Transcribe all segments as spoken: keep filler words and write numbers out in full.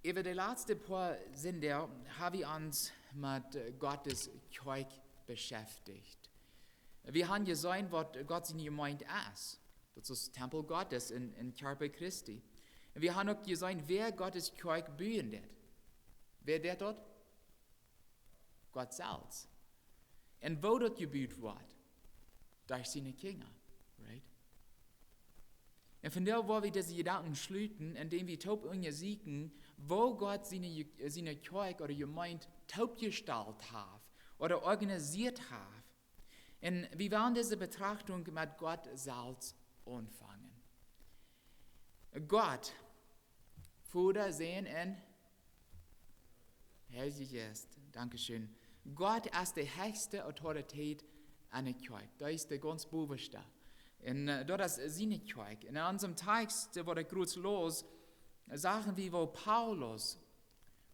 Äwa de latste poa Sindach ha wie ons met, äh, Gottes Kjoakj beschäftigt. Wie han jeseenen, waut Gott siene Jemeent es. Daut es Tempel Gottes un, un Kjarpa Christi. Un wie han uk jeseenen, wäa Gottes Kjoakj buen deit. Wäa deit daut? Gott selfst. Un woo daut jebut woat? Derch siene Kjinja, right? Un vondoag woa wie dise Jedanken schluten, endäm wie toop unjasieekjen, woo Gott siene, siene Kjoakj ooda Jemeent toopjestalt haft ooda organisieet haft. Un wie wellen dise Betrachtunk met Gott selfst aunfangen. Gott, Voda, Sän un Heilja Jeist. Dankscheen. Gott es de hechste Autoritäet aun de Kjoakj. Daut es de gaunz bowaschte. Un, äh, daut es siene Kjoakj. Un en onsem Tekjst, äh, waut ekj jrod läs, sagen wie, woo Paulus,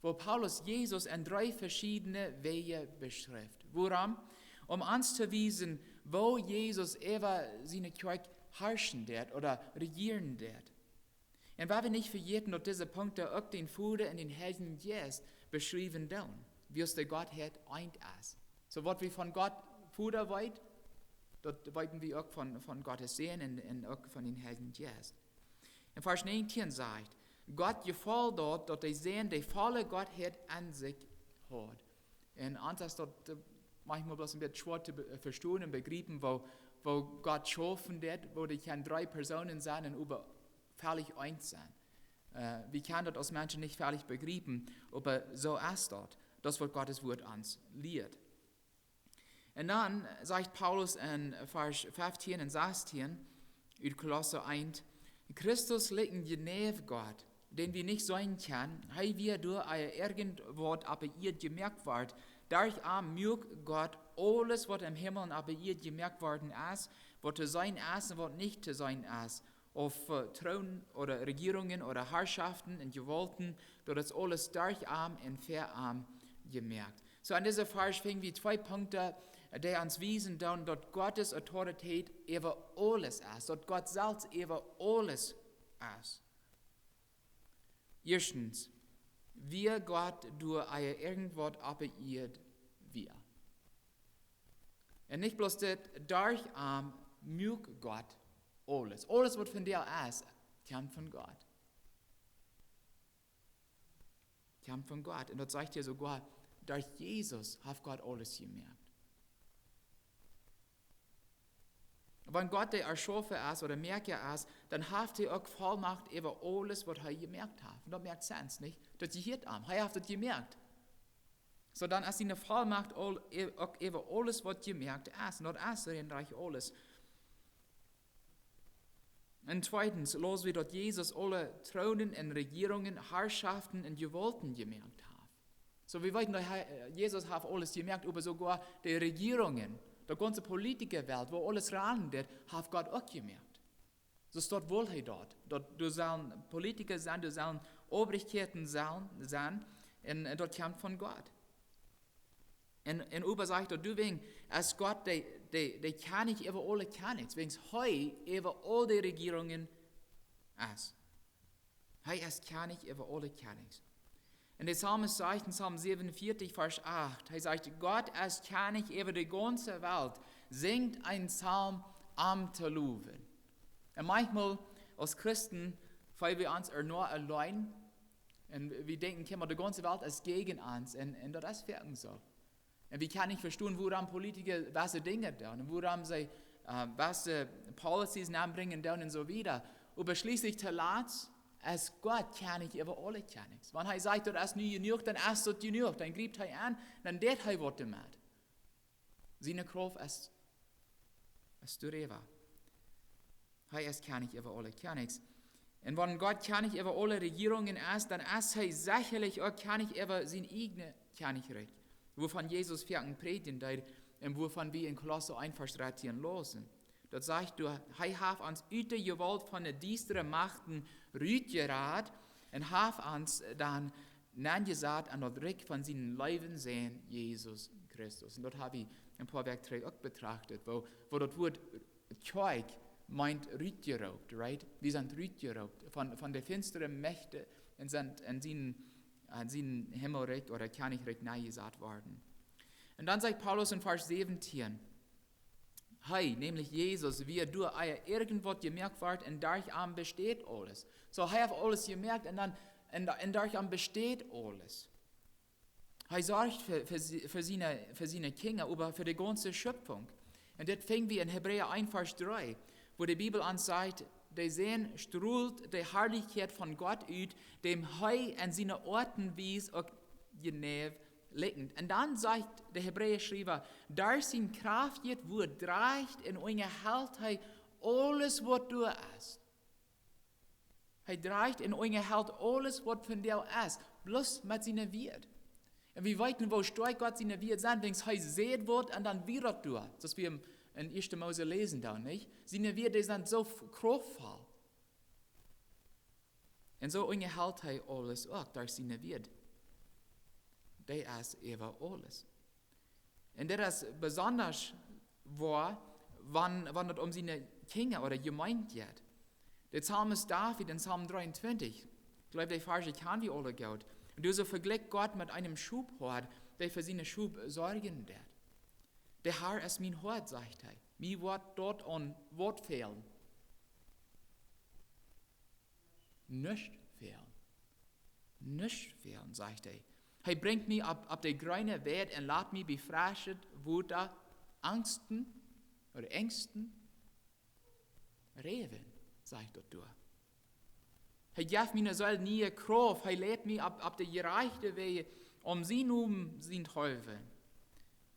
woo Paulus Jesus en dree veschiedne Wäaj beschrift. Wuarom? Om ons to wiesen, woo Jesus äwa siene Kjoakj harschen deit ooda rejieren deit. Un wie woaren nich vejäten, daut dise Punkten uk dän Voda un dän Heiljen Jeist beschriewen doonen, wiels de Gottheit eent es. Soo waut wie von Gott Voda weeten, daut weeten wie uk von, von Gottes Sän un, un uk von dän Heiljen Jeist. En Varsch näajentieen sajcht, Gott jefoll daut, daut de Sän de volle Gottheit aun sikj haud. Un ons es daut, äh, maunchmol bloos een bät schwoa to be-, äh, vestonen un bejriepen, woo, woo Gott schaufen deit, woo dee kjennen dree Persoonen sennen un äwa väl eent sennen. Äh, wie kjennen daut aus Menschen nich väl bejriepen, oba soo es daut. Daut es, waut Gottes Wort ons lieet. Un dan sajcht Paulus en Varsch feftieen un sastieen ut Kolossa eent, Christus likjent jeneiw Gott, dän wie nich seenen kjennen. Hee wia doa, ea irjent waut oppe Ieed jemoakt wort. Derch am muak Gott aules, waut em Himmel un oppe Ieed jemoakt worden es, waut to seenen es un waut nich to seenen es, auf, äh, Tronen ooda Rejierungen ooda Harschoften un Jewaulten, daut es aules derch am un fa am jemoakt. Soo, en dise Varsch finj wie twee Punkten, äh, dee ons wiesen doonen, daut Gottes Autoritäet äwa aules es, daut Gott selfst äwa aules es. Ieeschtens, wia Gott doa, ea irjent waut oppe Ieed wia. Un nich bloos dit, derch am muak Gott aules. Aules, waut vondoag es, kjemt von Gott. Kjemt von Gott. Un daut sajcht hia soogoa, derch Jesus haft Gott aules jemoakt. Wan Gott de Erschaufa es ooda Moaka es, dan haft hee uk Vollmacht äwa aules, waut hee jemoakt haft. Un daut moakt Sinn, nich? Daut jehieet am. Hee haft daut jemoakt. Soo, dan es siene Vollmacht aul, ä-, uk äwa aules, waut jemoakt es. Un daut es rein rajcht aules. Un tweedens, läsen wie, daut Jesus aule Tronen un Rejierungen, Harschoften un Jewaulten jemoakt haft. Soo, wie weeten, daut hee, äh, Jesus haft aules jemoakt, oba soogoa de Rejierungen, de gaunze Politikerwelt, woo aules ranen deit, haft Gott uk jemoakt. Soo daut wull hee daut. Daut doa sellen Politiker sennen, doa sellen Obrichkjeiten sellen sennen, un, äh, daut kjemt von Gott. Un, un oba sajcht daut, doawäajen es Gott de, de, de Kjennich äwa aule Kjennichs, wäajens hee äwa aul de Rejierungen es. Hee es Kjennich äwa aule Kjennichs. Un de Psalmist sajcht en Psalm säwenunvieetich, Varsch acht, hee sajcht, Gott es Kjennich äwa de gaunze Welt, sinjt een Psalm, am to lowen. Un maunchmol, aus Christen, feelen wie ons ea noch auleen, un wie denkjen, kjikj mol, de gaunze Welt es jäajen ons, un, un daut es werkjlich soo. Un wie kjennen nich vestonen, wuarom Politiker waut Dinja doonen, un wuarom see, äh, waut Policies aunbrinjen doonen un soo wieda. Oba schlieslich toolatst es Gott Kjennich äwa aule Kjennichs. Wan hee sajcht, daut es nu jenuach, dan es daut jenuach. Dan jrippt hee aun, dan deit hee waut doamet. Siene Krauft es, es doaräwa. Hee es Kjennich äwa aule Kjennichs. Un wan Gott Kjennich äwa aule Rejierungen es, dan es hee sechalich uk Kjennich äwa sien ieejnet Kjennichrikj, wuavon Jesus foaken prädjen deed un wuavon wie en Kolossa eent Varsch dartieen läsen. Daut sajcht doa, hee haft ons ut de Jewault von de diestre Machten rutjerat un haft ons dan nenjesat aun daut Rikj von sienen leewen Sän, Jesus Christus. Un daut ha wie een poa Wäakj trigj uk betracht, woo, woo daut Wuat Kjoakj meent rutjeroopt, right? Wie sent rutjeroopt von, von de finstre Mächte un sent en sien, aun sien Himmelrikj ooda Kjennichrikj nenjesat worden. Un dan sajcht Paulus en Varsch säwentieen, hee, nämlich Jesus, wia doa ea irjentwaut jemoakt wort, un derch am besteit aules. Soo, hee haft aules jemoakt un dan, un, un derch am besteit aules. Hee sorcht fa, fa, sie- fa siene, fa siene Kjinja, oba fa de gaunze Schöpfunk. Un dit finj wie en Hebräa eent Varsch dree, wua de Bibel ons sajcht, de Sän strolt de Harlichkjeit von Gott ut, däm hee en siene Oat un Wies uk jeneiw likjent. Un dan sajcht de Hebräaschriewa, derch sien Krauft jeit, wua drajcht un unjahelt hee aules waut doa es. Hee drajcht un unjahelt aules waut von doa es, bloos met siene Wieed. Un wie weeten, woo stoakj Gott siene Wieed sent, wiels hee sajcht waut un dan wia daut doa. Soo aus wie em, en Ieeschte Mose läsen dan, nich? Siene Wieed, dee sent soo f- kraftvoll. Un soo unjahelt hee aules uk derch siene Wieed. Dee es äwa aules. Un dit es besondasch woa, wan, wan daut om siene Kjinja ooda Jemeent jeit. De Psalmist David en Psalm dreeuntwintich, ekj jleew, dee Varsch kjann wie aule goot. Un doa soo vejlikjt Gott met eenem Schophoad, dee fa siene Schop sorjen deit. De Har es mien Hoad, sajcht hee. Mie woat doa aun waut fälen? Nuscht fälen. Nuscht fälen, sajcht hee. Hee brinjt mie opp, opp de jreene Weid un lat mie bie freschet Wota angsten, ooda engsten, rewen, sajcht daut doa. Hee jeft miene Seel niee Krauft. Hee leit mie opp, opp de jerajchte Wäaj om sienen Nomen sienthaulwen.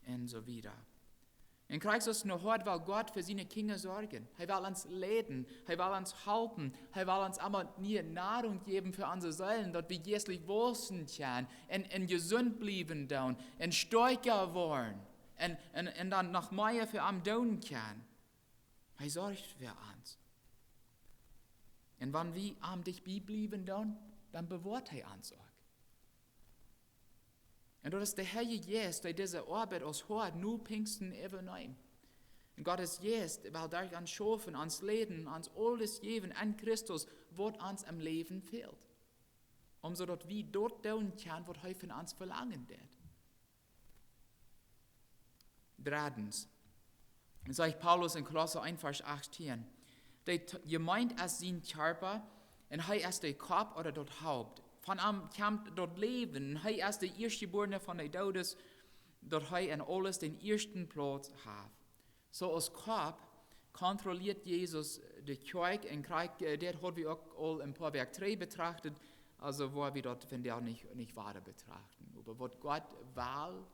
Un soo wieda. Un krakjt soo aus een Hoad well Gott fa siene Kjinja sorjen. Hee well ons leiden. Hee well ons halpen. Hee well ons emma niee Nahrunk jäwen fa onse Seelen, daut wie jeistlich wausen kjennen un, un jesunt bliewen doonen un stoakja woaren un, un, un dan noch mea fa am doonen kjennen. Hee sorcht fa ons. Un wan wie am dicht bie bliewen doonen, dan bewoat hee ons uk. Un daut es de Heilje Jeist, dee dise Oabeit aus Hoad no Pinjsten äwanemt. Un Gott sien Jeist well derch ons schaufen, ons leiden, ons aules jäwen en Christus, waut ons em Läwen fält. Om soo daut wie daut doonen kjennen, waut hee von ons velangen deit. Dreddens, sajcht Paulus en Kolossa eent Varsch achtieen, de T- Jemeent es sien Kjarpa un hee es de Kopp ooda daut Haupt. Von am kjemt daut Läwen, hee es de Ieeschtjebuarne von de Doodes, daut hee en aules dän ieeschten Plauz haft. Soo aus Kopp kontrolieet Jesus de Kjoakj un krakjt, äh, dit haud wie uk aul een poa Wäakj trigj betracht, aulsoo woa wie daut vondoag nich, nich wieda betrachten. Oba waut Gott well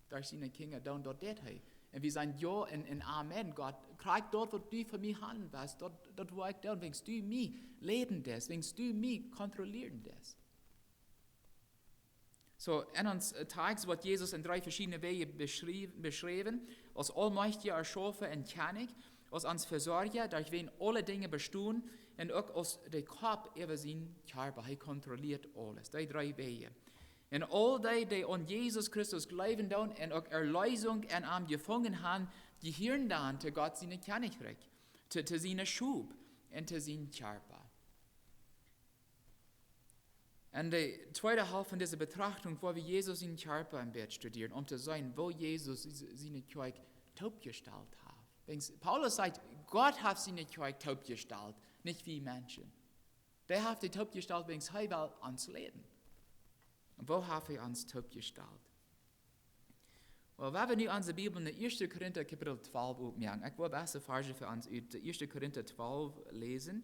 derch siene Kjinja doonen, daut deit hee. Un wie sajen jo un, un Amen, Gott, krakjt daut waut du fa mie han west, daut, daut woa ekj doonen, wiels du mie leiden deist, wiels du mie kontrolieren deist. Soo, en ons, äh, Tekjst woat Jesus en dree veschiedne Wäaj beschriew-, beschräwen, aus aulmajchtja Erschaufa un Kjennich, aus ons Vesorja, derch wäm aule Dinja bestonen, un uk aus de Kopp äwa sienen Kjarpa, hee kontrolieet aules. Dee dree Wäaj. Un aul dee, dee aun Jesus Christus jleewen doonen un uk Erleesunk en am jefungen han, dee jehieren dan to Gott sien Kjennichrikj, to, to siene Schop un to sienen Kjarpa. En de tweede Halft von dise Betrachtunk woa wie Jesus sienen Kjarpa een bät studieren, om to seenen, woo Jesus sie-, siene Kjoakj toopjestalt haft. Wiels Paulus sajcht, Gott haft siene Kjoakj toopjestalt, nich wie Menschen. Dee haft dee toopjestalt, wiels hee well ons leiden. Un woo haft hee ons toopjestalt? Well, wan wie nu onse Bibel en Ieeschte Korinta Kapitel twalf opmoaken, ekj well beste Varsch fa ons ut Ieeschte Korinta twalf läsen.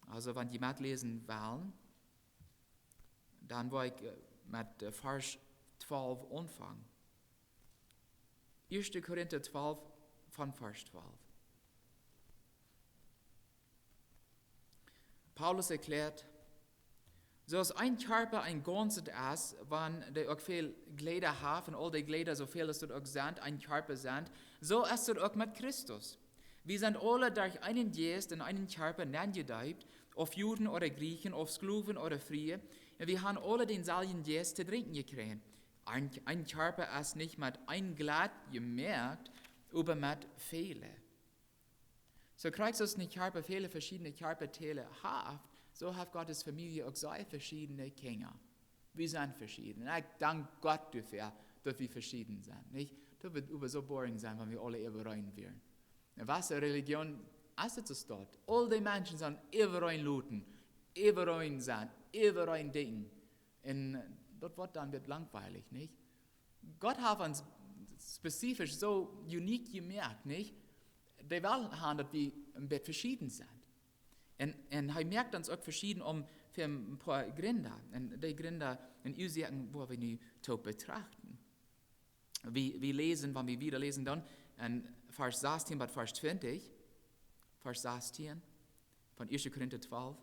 Aulsoo, wan jie metläsen wellen, dan well ekj, äh, met, äh, Varsch twalf aunfangen. Ieeschte Korinta twalf, von Varsch twalf. Paulus erkjläat, soo aus een Kjarpa een Gaunzet es, wan dee uk väl Jleeda haft, un aul dee Jleeda, soo väl aus daut uk sent, een Kjarpa sent, soo es daut uk met Christus. Wie sent aule derch eenen Jeist en eenen Kjarpa nenjedeept, auf Juden ooda Griechen, auf Sklowen ooda Friee, un wie han aule dänselwjen Jeist to drinkjen jekjräajen. Een, een Kjarpa es nich met een Jlett jemoakt, oba met väle. Soo krakjt aus een Kjarpa väle veschiedne Kjarpadeele haft, soo haft Gott siene Famielje uk sea veschiedne Kjinja. Wie sent veschieden. Un ekj dank Gott doafäa, daut wie veschieden sent, nich? Daut wudd oba soo boring sennen, wan wie aule äwareen wieren. Un waut fa Relijoon es et, es daut? Aul dee Menschen sent äwareen loten, äwareen sennen, äwareen denkjen. Un daut woat dan wada langwielich, nich? Gott haft ons spezifisch soo unique jemoakt, nich? Dee well han, daut wie een bät veschieden sent. Un, un hee moakt ons uk veschieden om, fa een poa Jrind. Un dee Jrind un Uasoaken woa wie nu too betrachten. Wie, wie läsen, wan wie wieda läsen dan, en Varsch sastieen bat Varsch twintich, Varsch sastieen von Ieeschte Korinta twalf.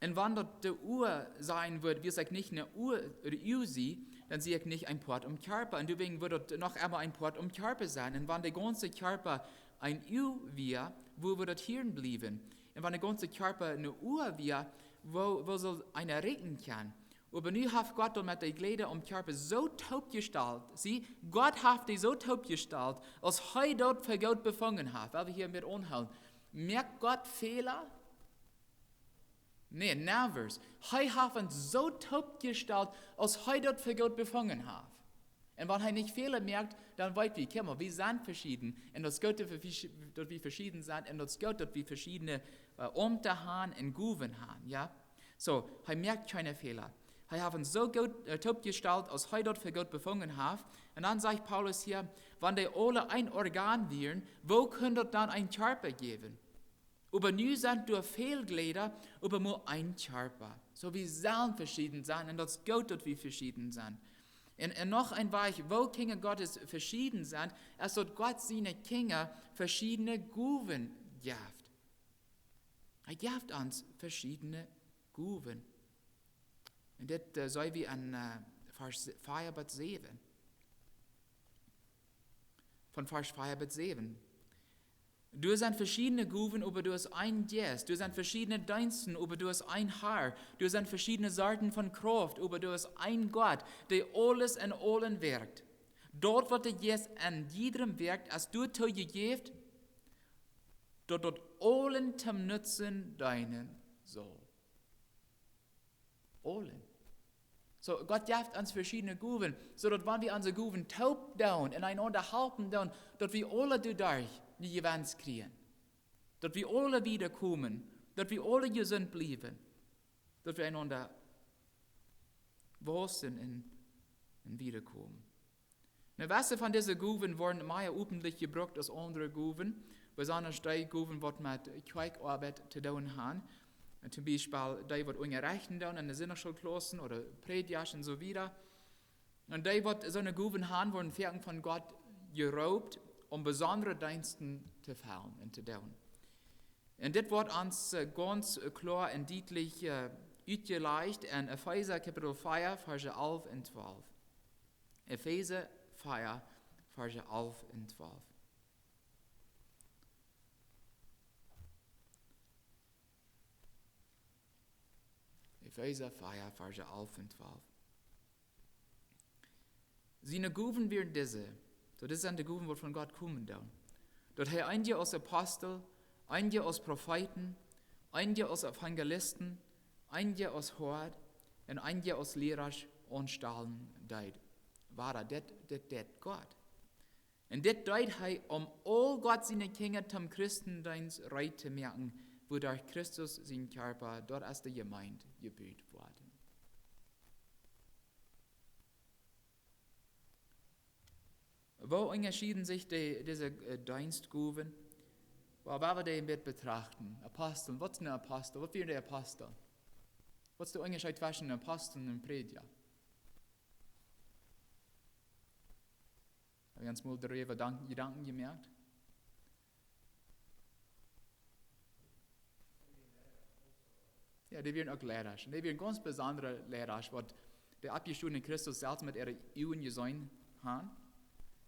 Un wan daut de Uag sennen wudd, wiels ekj nich ne Uag, de Uag sie, dan sie ekj nich een Poat aum Kjarpa. Un doawäajen wudd daut noch emma een Poat aum Kjarpa sennen. Un wan de gaunze Kjarpa een Uag wia, wua wudd daut Hieren bliewen? Un wan de gaunze Kjarpa een Uag wia, woo, woo saul eena rieekjen kjennen? Oba nu haft Gott daut met de Jläda aum Kjarpa soo toopjestalt. See, Gott haft dee soo toopjestalt, aus hee daut fa goot befungen haft. Well wie hia met aunhoolen. Moakt Gott Fäla? Nä, never. Hee haft ons soo toopjestalt, aus hee daut fa goot befungen haft. Un wan hee nich Fäla moakt, dan weet wie, kjikj mol, wie sent veschieden. Un daut es goot, daut wie, daut wie veschieden sent. Un daut es goot, daut wie veschiedne, äh, Amta han un Gowen han, jo? Soo, hee moakt kjeene Fäla. Hee haft ons soo goot, äh, toopjestalt, aus hee daut fa goot befungen haft. Un dan sajcht Paulus hia, wan dee aule een Organ wieren, woo kunn daut dan een Kjarpa jäwen? Oba nu sent doa väl Jläda, oba mau een Kjarpa. Soo, wie sent veschieden sent, un daut es goot, daut wie veschieden sent. Un, un noch een Wajch, woo Kjinja Gottes veschieden sent, es daut Gott siene Kjinja veschiedne Gowen jeft. Hee jeft ons veschiedne Gowen. Un dit, äh, seenen wie aun, äh, Varsch vea bat säwen. Von Varsch vea bat säwen. Doa sent veschiedne Gowen, oba doa es een Jeist. Doa sent veschiedne Deensten, oba doa es een Har. Doa sent veschiedne Sorten von Krauft, oba doa es een Gott, dee aules en aulem wirkjt. Daut, waut de Jeist en jiedrem wirkjt, es doatoo jejäft, daut daut aulen toom Nutzen deenen saul. Aulen. Soo, Gott jeft ons veschiedne Gowen, soo daut wan wie onse Gowen toop doonen un eenaunda halpen doonen, daut wie aule doaderch ne Jewenst kjrieen. Daut wie aule wieda komen, daut wie aule jesunt bliewen, daut wie eenaunda wausen un, un wieda komen. Nu, waut von dise Gowen woaren mea openlich jebrukt aus aundre Gowen, besonda dee Gowen, waut met Kjoakjoabeit to doonen han. Un toom Biespel dee, waut unjarechten doonen en de Sindachschoolklaussen ooda Prädjasch un soo wieda. Un dee, waut soone Gowen han, woaren foaken von Gott jeroopt, om besondre Deensten to fellen un to doonen. Un dit woat ons, äh, gaunz, äh, kloa un dietlich, äh, utjelajcht en Efeesa Kapitel vea, Varsch alf un twalf. Efeesa vea, Varsch alf un twalf. Efeesa vea, Varsch alf un twalf. Siene Gowen wieren dise. Soo, dit sent de Gowen, waut von Gott komen doonen. Daut hee eenje aus Apostel, eenje aus Profeeten, eenje aus Evangelisten, eenje aus Hoad un eenje aus Liera aunstalen deed. Wada, dit, dit, dit Gott. Un dit deed hee, om aul Gott siene Kjinja toom Christendeenst reed to moaken, wuaderch Christus sien Kjarpa, daut es de Jemeent, jebut woat. Woo unjaschieden sikj de, dise, äh, Deenstgowen? Well, wan wie dee een bät betrachten. Apostel, waut es een Apostel? Waut wieren de Apostel? Waut es de Unjascheet tweschen een Apostel un een Prädja? Hab wie ons mol doaräwa Jedanken jemoakt? Jo, dee wieren uk Liera. Un dee wieren gaunz besondre Liera, waut de oppjestonene Christus selfst met äare Uagen jeseenen han.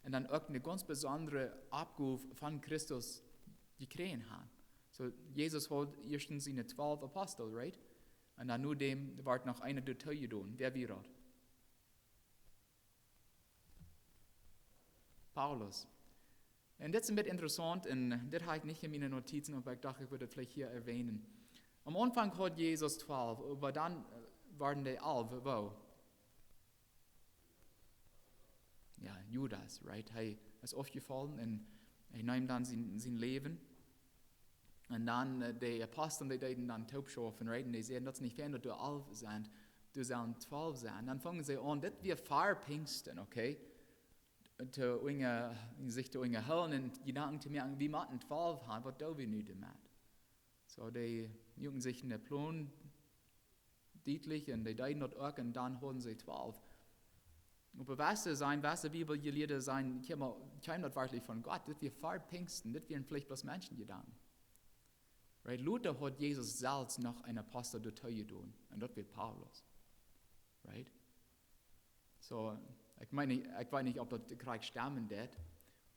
Un dan uk ne gaunz besondre Oppgow von Christus jekjräajen han. Soo, Jesus haud ieeschtens siene twalf Apostel, right? Un dan no däm wort noch eena doatoo jedonen. Wäa wia daut? Paulus. Un dit es een bät interessaunt, un dit haud ekj nich en miene Notizen, oba ekj docht, ekj wudd daut veleicht hia erwähnen. Aum Aunfank haud Jesus twalf, oba dan, äh, worden dee alf, woo? Jo, Judas, right? Hee es aufjefollen un hee neem dan sien, sien Läwen. Un dan, äh, de Apostel, dee deeden dan toop schaufen, right? Un dee säden, daut es nich fein, daut doa alf sent, doa sellen twalf sennen. Dan fungen see aun, dit wia ver Pinjsten, okay? To unja-, sikj to unjahoolen un Jedanken to moaken, wie motten twalf haben, waut doo wie nu doamet? Soo, dee muaken sikj een Plon dietlich un dee deeden daut uk un dan hauden see twalf. Oba waut see sajen, waut de Bibeljelieede sajen, kjeem, kjeem daut werkjlich von Gott? Dit wia ver Pinjsten, dit wieren veleicht bloos Menschenjedanken. Right? Lota haud Jesus selfst noch een Apostel doatoo jedonen un daut wia Paulus. Right? Soo, ekj meen, ekj weet nich, auf daut krakjt stemmen deit,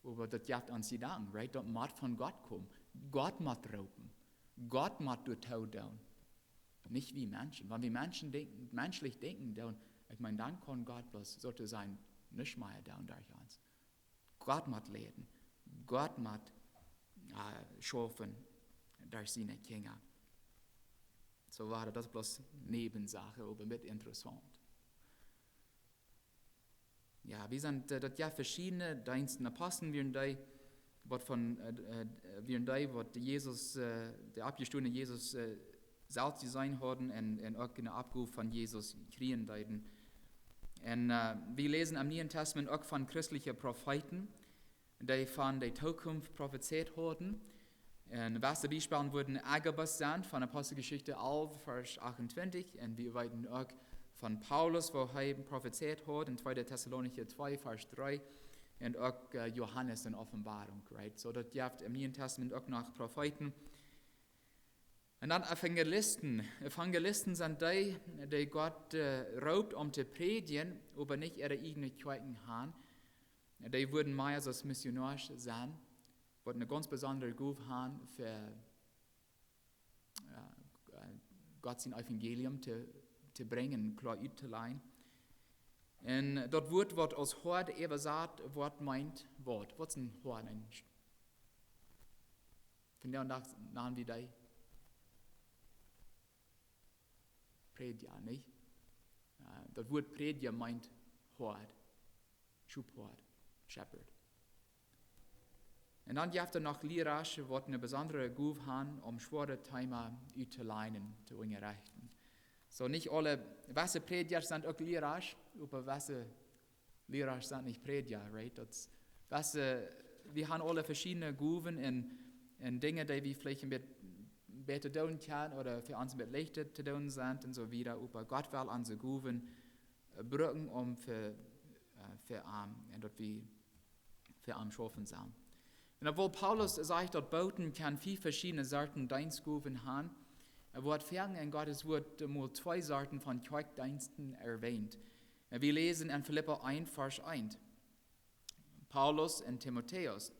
oba daut jeft ons Jedanken, right? Daut mott von Gott komen. Gott mott roopen. Gott mott doatoo doonen. Nich wie Menschen. Wan wie Menschen denkjen, menschlich denkjen doonen, ekj meen, dan kaun Gott bloos sotosajen nuscht mea doonen derch ons. Gott mott leiden. Gott mott, äh, schaufen derch siene Kjinja. Soo wia daut bloos Nebensache, oba met interessaunt. Jo, wie sent, äh, daut jeft veschiedne Deensten. Apostel wieren dee, waut von, äh, äh, wieren dee, waut Jesus, äh, de oppjestonen Jesus, äh, selfst jeseenen hauden un, un uk eene Oppgow von Jesus kjrieen deeden. Un, äh, wie läsen em Nieen Testament uk von christelje Profeeten, dee von de Tookunft profezeit hauden. Un waut de Biespels wudden Agabus sennen von Aposteljeschicht alf, Varsch achtuntwintich. Un wie weeten uk von Paulus, woo hee profezeit haud en tweede Tessalonicha twee, Varsch dree. Un uk, äh, Johanes en Openboarunk, right? Soo, daut jeft em Nieen Testament uk noch Profeeten. Un dan Evangelisten. Evangelisten sent dee, dee Gott, äh, roopt om to prädjen, oba nich äare ieejne Kjoakjen han. Dee wudden mea aus Missionoasch sennen, waut eene gaunz besondre Gow han fa, jo, äh, Gott sien Evangelium to, to brinjen, kloa uttolajen. Un daut Wuat, waut aus Hoad äwasat woat, meent waut? Waut es een Hoad? Een Sch-, vondoag nanen wie dee Prädja, nich? Äh, daut Wuat Prädja meent Hoad. Schophoad, shepherd. Un dan jeft et noch Lierasch, waut eene besondre Gow han, om schwoare Themen uttolajen, to unjarechten. Soo, nich aule, waut Prädja sent uk Lierasch, oba waut Lierasch sent nich Prädja, right? Daut es, waut, wie han aule veschiedne Gowen un, un Dinja, dee wie veleicht een bät bäta doonen kjennen ooda fa ons een bät leichta to doonen sent un soo wieda. Oba Gott well onse Gowen, äh, brucken, om fa, äh, fa am, un daut wie fa am schaufen sellen. Un obwohl Paulus sajcht, daut Booten kjennen fiew veschiedne Sorten Deenstgowen han, woat foaken en Gottes Wuat mol twee Sorten von Kjoakjendeensten erwähnt. Un wie läsen en Filippa eent, Varsch eent. Paulus un Timotäus.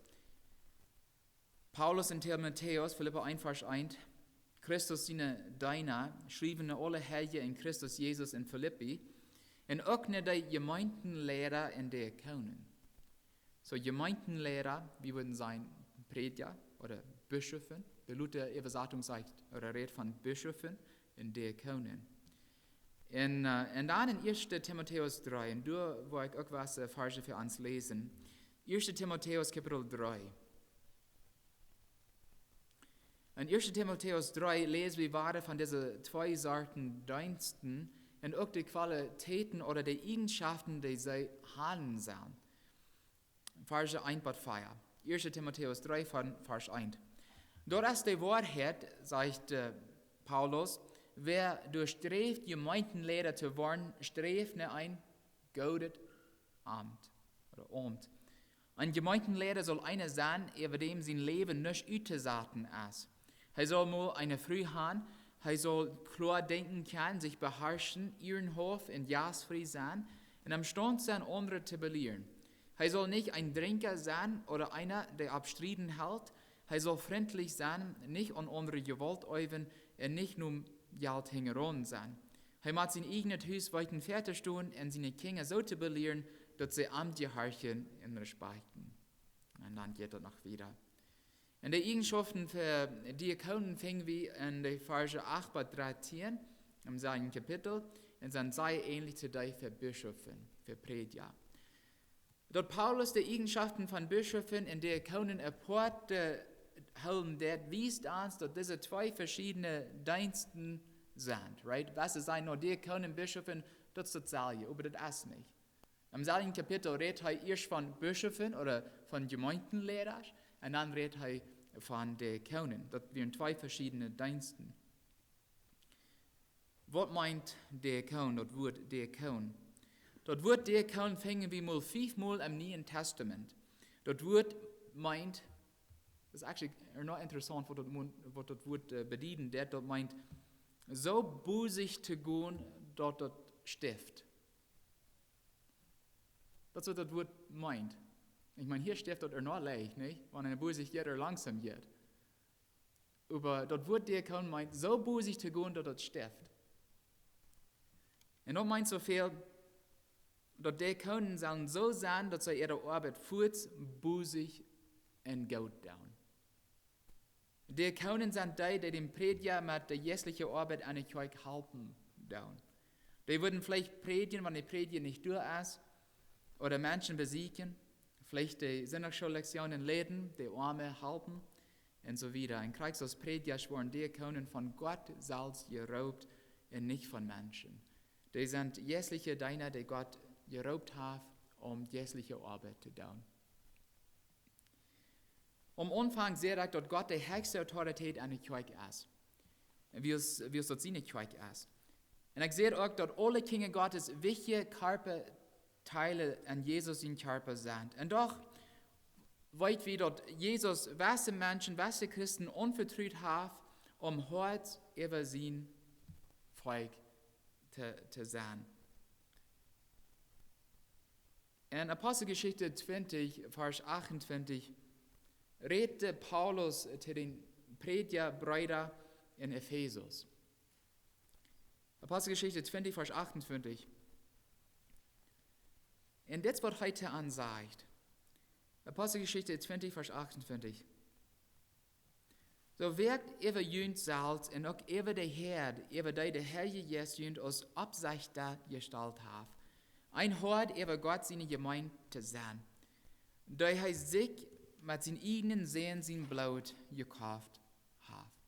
Paulus un Timotäus, Filippa eent, Varsch eent, Christus siene Deena, schriewen aule Heilje en Christus Jesus en Filippi, un uk no de Jemeentenleida un Diakonen. Soo, Jemeentenleida, wie wudden sajen Prädja ooda Bischöfen. De Luther Äwasatunk sajcht, ooda rät von Bischöfen un Diakonen. Un, äh, un dan en Ieeschte Timotäus dree, un doa well ekj uk waut, äh, Varsch fa ons läsen. Ieeschte Timotäus Kapitel dree. En Ieeschte Timotäus dree läs wie wieda von dise twee Sorten Deensten un uk de Qualitäten ooda de Ieejenschoften, dee see haben sellen. Varsch eent bat vea. Ieeschte Timotäus dree von Varsch eent. Daut es de Woarheit, sajcht, äh, Paulus, wäa doa sträft, Jemeentenleida to woaren, sträft no een goodet Amt, ooda Aumt. Een Jemeentenleida saul eena sennen, äwa däm sien Läwen nuscht uttosaten es. Hee saul mau eene Fru han, hee saul kloa denkjen kjennen, sikj beharschen, ieerenhauft un jastfrie sennen, un emstaunt sennen, aundre to belieren. Hee saul nich een Drinkja sennen ooda eena, dee opp Strieden helt. Hee saul frintlich sennen, nich aun aundre Jewault äwen un nich nom Jelt hinjaraun sennen. Hee mott sien ieejnet Hus weeten väatostonen un siene Kjinja soo to belieren, daut see am jehorchen un respakjten. Un dan jeit daut noch wieda. Un de Ieejenschoften fa Diakonen finj wie en de Varsch acht bat dartieen. em selwjen Kapitel, un sent sea änlich to dee fa Bischöfen, fa Prädja. Daut Paulus de Iejenschoften von Bischöfen un Diakonen apoat hoolen deed, wiest ons, daut dise twee veschiedne Deensten sent, right? Waut see sajen, no Diakonen, Bischöfen, daut es daut selwje, oba daut es nich. Em selwjen Kapitel rät hee ieescht von Bischöfen ooda von Jemeenteleida un dan rät hee von Diakonen. Daut wieren twee veschiedne Deensten. Waut meent Diakon, daut Wuat Diakon? Daut Wuat Diakon finjen wie mol fiefmol em Nieen Tastament. Daut Wuat meent, daut es actually noch interessaunt, waut daut, mo- waut daut Wuat äh, bedieden deed. Daut meent, soo bosich to gonen, daut daut stift. Daut es waut daut Wuat meent. Ekj meen, hia stift daut ea noch leicht, nich? Wan eena bosich jeit, ea langsom jeit. Oba daut Wuat Diakon meent, soo bosich to gonen, daut daut stift. Un daut meent soo väl, daut Diakonen sellen soo sennen, daut see äare Oabeit fuaz, bosich un goot doonen. Diakonen sent dee, dee däm Prädja met de jeistliche Oabeit enne Kjoakj halpen doonen. Dee wudden veleicht prädjen, wan de Prädja nich doa es, ooda Menschen besieekjen, veleicht de Sindachschoollektionen leiden, de Oame halpen, un soo wieda. Un krakjt soo aus Prädjasch woaren Diakonen von Gott selfst jeroopt un nich von Menschen. Dee sent jeistliche Deena, dee Gott jeroopt haft, om jeistliche Oabeit to doonen. Aum Aunfank säd ekj, daut Gott de hechste Autorität enne Kjoakj es. Un wie es, wie es daut siene Kjoakj es. Un ekj säd uk, daut aule Kjinja Gottes wichtje Kjarpadeele en Jesus sien Kjarpa sent. Un doch weet wie, daut Jesus wesse Menschen, wesse Christen aunvetrut haft, om Hoat äwa sien Volkj to, to sennen. En Aposteljeschicht twintich, Varsch achtuntwintich, rät Paulus to dän Prädja Breeda en Efesus. Aposteljeschicht twintich, Varsch achtuntwintich. Un dit es waut hee to an sajcht. Aposteljeschicht twintich, Varsch achtuntwintich. Soo woakt äwa junt selfst un uk äwa de Häad, äwa dee de Herr Jesus junt aus Oppsechta jestalt haft, een Hoad äwa Gott siene Jemeent to sennen, dee hee sikj met sien ieejnen Sän sien Bloot jekoft haft.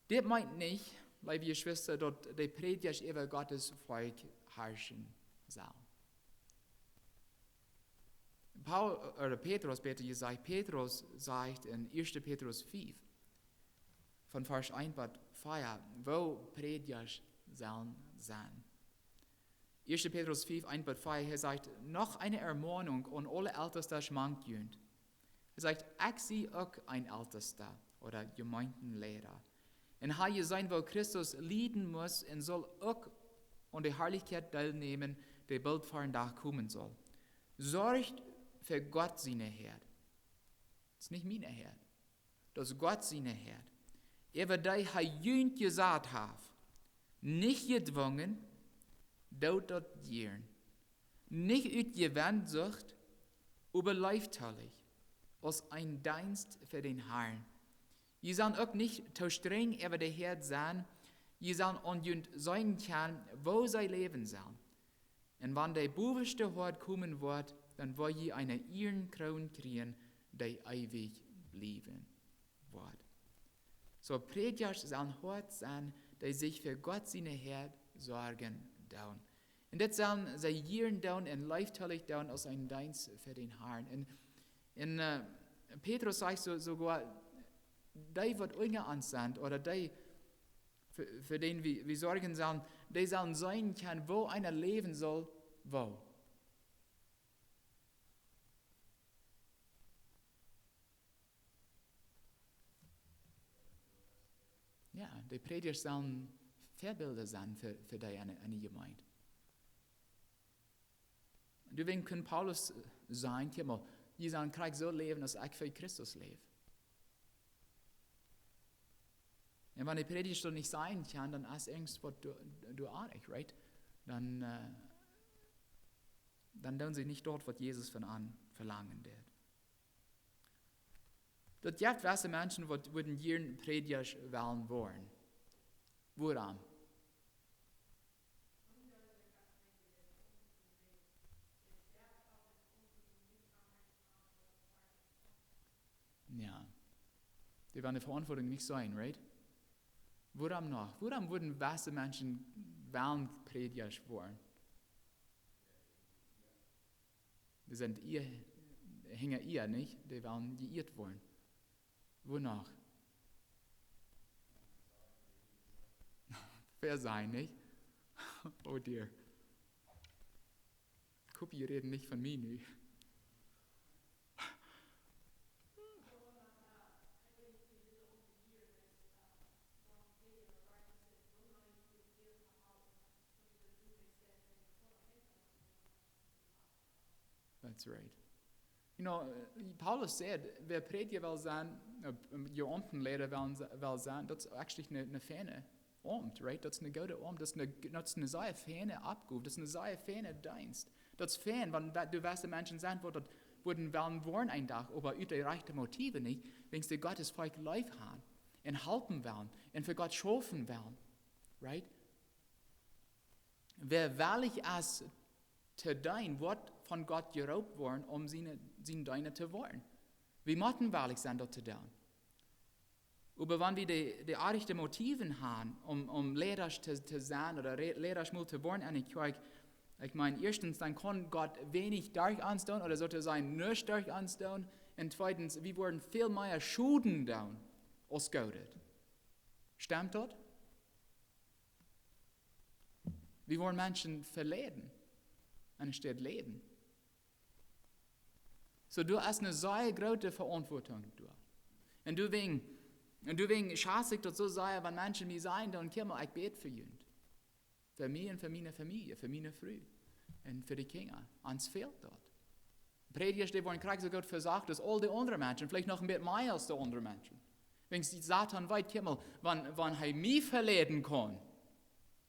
Dit meent nich, leewe Jeschwista, daut de Prädjasch äwa Gottes Volkj harschen sellen. Paul, ooda Petrus, bäta jesajcht, Petrus sajcht en ieeschte Petrus fief, von Varsch eent bat vea, woo Prädjasch sellen sennen. Ieeschte Petrus fief, eent bat vea, hee sajcht, noch eene Ermahnung aun aule Eltestasch mank junt. Hee sajcht, ekj sie uk een Eltesta ooda Jemeenteleida. Un hab jeseenen, woo Christus lieden must un saul uk aun de Harlichkjeit deelnämen, dee boolt ver dän Dach komen saul. Sorcht fa Gott siene Häad. Daut es nich miene Häad. Daut es Gott siene Häad. Äwa dee hee junt jesat haft. Nich jedwungen, doot daut jieren. Nich ut Jewensucht, oba leeftolich, aus een Deenst fa dän Harn. Jie sellen uk nich too strenj äwa de Häad sennen, jie sellen aun junt seenen kjennen, woo see läwen sellen. Un wan de bowaschte Hoad komen woat, dan woa jie eene Ierenkroon kjrieen, dee eewich bliewen woat. Soo Prädjasch sellen Hoad sennen, dee sikj fa Gott siene Häad sorjen doonen. Un dit sellen see jieren doonen un leeftolich doonen aus een Deenst fa dän Harn. Un, un äh, Petrus sajcht soo, soogoa, dee waut unja ons sent, ooda dee, fa, fa dän wie, wie sorjen sellen, dee sellen seenen kjennen, woo eena läwen saul, woo. Jo, de Prädjasch sellen Väabilda sennen fa, fa dee enne, enne Jemeent. Doawäajen kunn Paulus äh, sajen, kjikj mol, jie sellen krakjt soo läwen aus ekj fa Christus läw. Un wan de Prädja daut nich sajen kaun, dan es irjent waut doa, doa aundasch, right? Dan, äh, dan doonen see nich daut, waut Jesus von an velangen deed. Daut jeft wesse Menschen, waut wudden jieren Prädjasch wellen woaren. Wuarom? Jo. Dee wellen de Veauntwuatunk nich seenen, right? Wuarom noch? Wuarom wudden wisse Menschen wellen Prädja woaren? Dee sent Ea, hinja Ea, nich? Dee wellen jeieet woaren. Woo noch? Fair sennen, nich? Oh dear. Kupi, jie räden nich von mie nu. That's right. You know, Paulus säd, wäa Prädja well sennen, äh, Jeomtenleida well, well sennen, daut es actually een, een feina Aumt, right? Daut es een gooda Aumt, daut es een, daut es een sea feina Oppgow, daut es een sea feina Deenst. Daut es fein, wan wa-, du west de Menschen sennen, waut daut wudden wellen woaren een Dach, oba ut de rajchte Motiven nich, wäajens dee Gott sien Volkj leef haben un halpen wellen un fa Gott schaufen wellen, right? Wäa wellich es to deenen, woat von Gott jeroopt woaren, om sien, sien Deena to woaren. Wie motten wellich sennen, daut to doonen. Oba wan wie de, de rajchte Motiven haben, om, om Leida to, to sennen ooda Re-, Leida mol to woaren enne Kjoakj, ekj meen, ieeschtens, dan kaun Gott weinich derch ons doonen, ooda soo to sajen, nuscht derch ons doonen. Un tweedens, wie wudden väl mea Schoden doonen aus Goodet. Stemt daut? Wie wudden Menschen veleiden, enne Städ leiden. Soo, du hast eene sea groote Veauntwuatunk, du. Un du wäajen, un du wäajen schätz ekj daut soo sea, wan Menschen mie sajen, dan: "Kjikj mol, ekj bäd fa junt. Fa mie un fa miene Famielje, fa miene Fru un fa de Kjinja. Ons fält daut." Prädjasch, dee woaren krakjt soo goot vesocht aus aul de aundre Menschen, veleicht noch een bät mea aus de aundre Menschen. Wäajens Satan weet: "Kjikj mol, wan, wan hee mie veleiden kaun,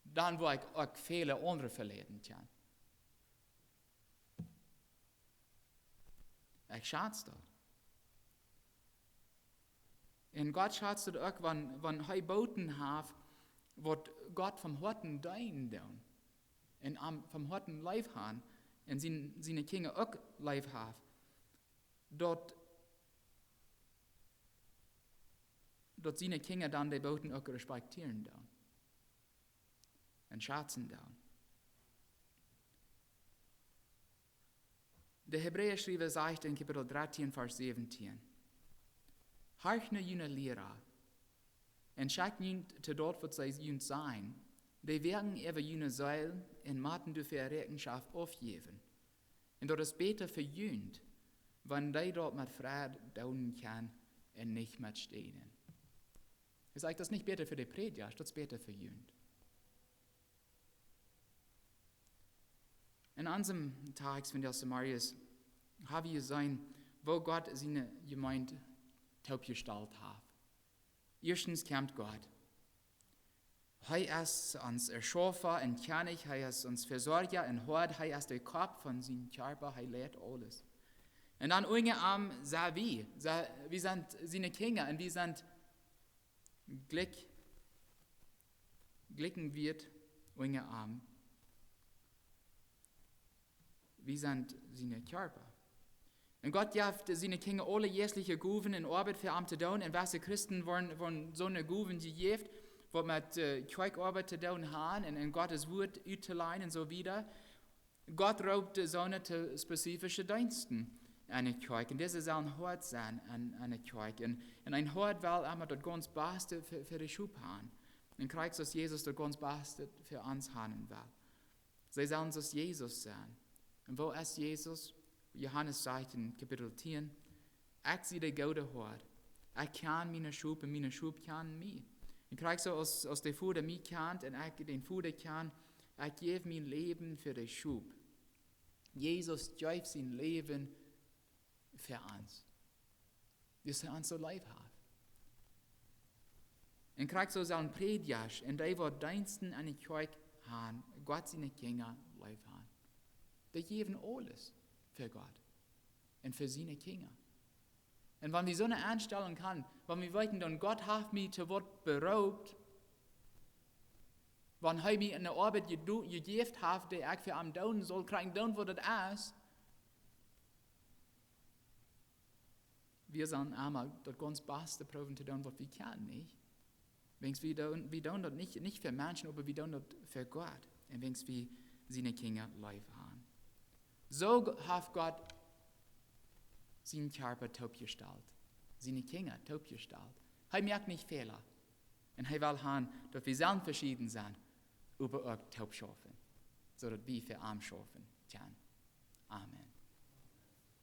dan woa ekj uk väle aundre veleiden kjennen." Ekj schätz daut. Un Gott schätzt daut uk, wan, wan hee Booten haft, waut Gott von Hoaten deenen doonen un am von Hoaten leef haben un sien, siene Kjinja uk leef haft, daut, daut siene Kjinja dan dee Booten uk respektieren doonen un schätzen doonen. De Hebräaschriewa sajcht en Kapitel drettieen, Varsch säwentieen: "Horcht no june Liera un schekjt junt to daut, waut see junt sajen. Dee woaken äwa june Seel un motten doafäa Räakjenschoft aufjäwen. Un daut es bäta fa junt, wan dee daut met Freid doonen kjennen un nich met Stänen." Hee sajcht, daut es nich bäta fa de Prädjasch, daut es bäta fa junt. En onsen Tekjst von Josemaria ha wie jeseenen, woo Gott siene Jemeent toopjestalt haft. Ieeschtens kjemt Gott. Hee es ons Erschaufa un Kjennich, hee es ons Vesorja un Hoad, hee es de Kopp von sien Kjarpa, hee leit aules. Un dan unja am sent wie, se-, wie sent siene Kjinja un wie sent jlikj, jlikj wiet unja am. Wie sent siene Kjarpa. Un Gott jeft siene Kjinja aule jeistelje Gowen un Oabeit fa am to doonen. Un wesse Christen woaren, woaren soone Gowen jejäft, waut met, äh, Kjoakjoabeit to doonen haben un, un Gott sien Wort uttoläajen un soo wieda. Gott roopt soone to spezifische Deensten enne Kjoakj. Un dise sellen Hoad sennen aun, aun de Kjoakj. Un, un een Hoad well emma daut gaunz Baste fa, fa de Schop haben. Un krakjt soo aus Jesus daut gaunz Baste fa ons haben well. See sellen soo aus Jesus sennen. Un woo es Jesus? Johanes sajcht en Kapitel tieen: "Ekj sie de goode Hoad. Ekj kjan miene Schop un miene Schop kjanen mie." Un krakjt soo aus, aus de Voda mie kjant un ekj dän Voda kjan, ekj jäw mien Läwen fa de Schop. Jesus jeef sien Läwen fa ons. Wiels hee ons soo leef haft. Un krakjt soo sellen Prädjasch un dee, waut Deensten enne Kjoakj haben, Gott siene Kjinja leef haben. Dee jäwen aules fa Gott un fa siene Kjinja. Un wan wie soone Enstalunk haben, wan wie weeten, dan Gott haft mie to waut beroopt, Wan hee mie ne Oabeit jejäft haft, dee ekj fa am doonen saul, kjrieen doonen waut daut es. Wie sellen emma daut gaunz baste proowen to doonen waut wie kjennen, nich? Wiels wie doonen daut nich fa Menschen, oba wie doonen daut fa Gott, un wiels wie siene Kjinja leef han. Soo haft Gott sien Kjarpa toopjestalt, siene Kjinja toopjestalt. Hee moakt nich Fäla. Un hee well han daut wie sellen veschieden senn, oba uk toop schaufen, soo daut wie fa am schaufen kjennen. Amen.